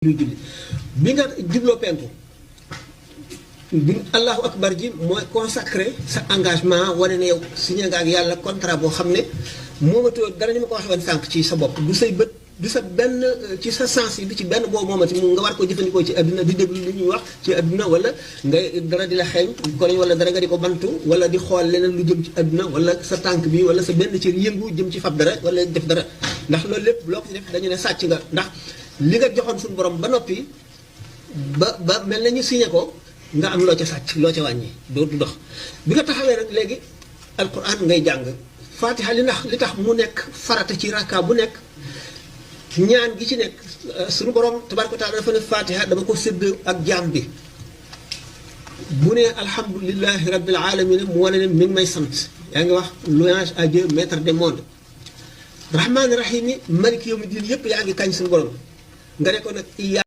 luy julli bi nga jubloo penku bi allahu akbar ji mooy consacré sa engagement wane ne yow signé nga ak yàlla contrat boo xam ne moomatoo dara ni ma ko waxee woon sànq ci sa bopp du say bët du sa benn ci sa sens yi du ci benn boobu moomati mu nga war ko jëfandikoo ci àdduna di déglu lu ñuy wax ci àdduna wala nga dara di la xeeñ koñ wala dara nga di ko bantu wala di xool leneen lu jëm ci àdduna wala sa tànk bi wala sa benn cër yëngu jëm ci fab dara wala def dara ndax loolu lépp loo ko ci def dañu ne sàcc nga ndax li nga joxoon suñu borom ba noppi ba mel na ñu signé ko nga am loo ca sàcc loo ca wàññi doo du dox bi nga taxawee rek léegi alquran ngay jàng fatiha li tax mu nekk farata ci rakka bu nekk ñaan gi ci nekk suñu borom tabaraka taala dafa ne fatiha dama ko sédd ak jaam bi bu ne alhamdulilahi rabbil alamin mu wane ne mi ngi may sant yaa ngi wax louange à Dieu maître des mondes rahmaani rahim yi malik yawmi diin yëpp yaa ngi kañ suñu borom nga ne ko nag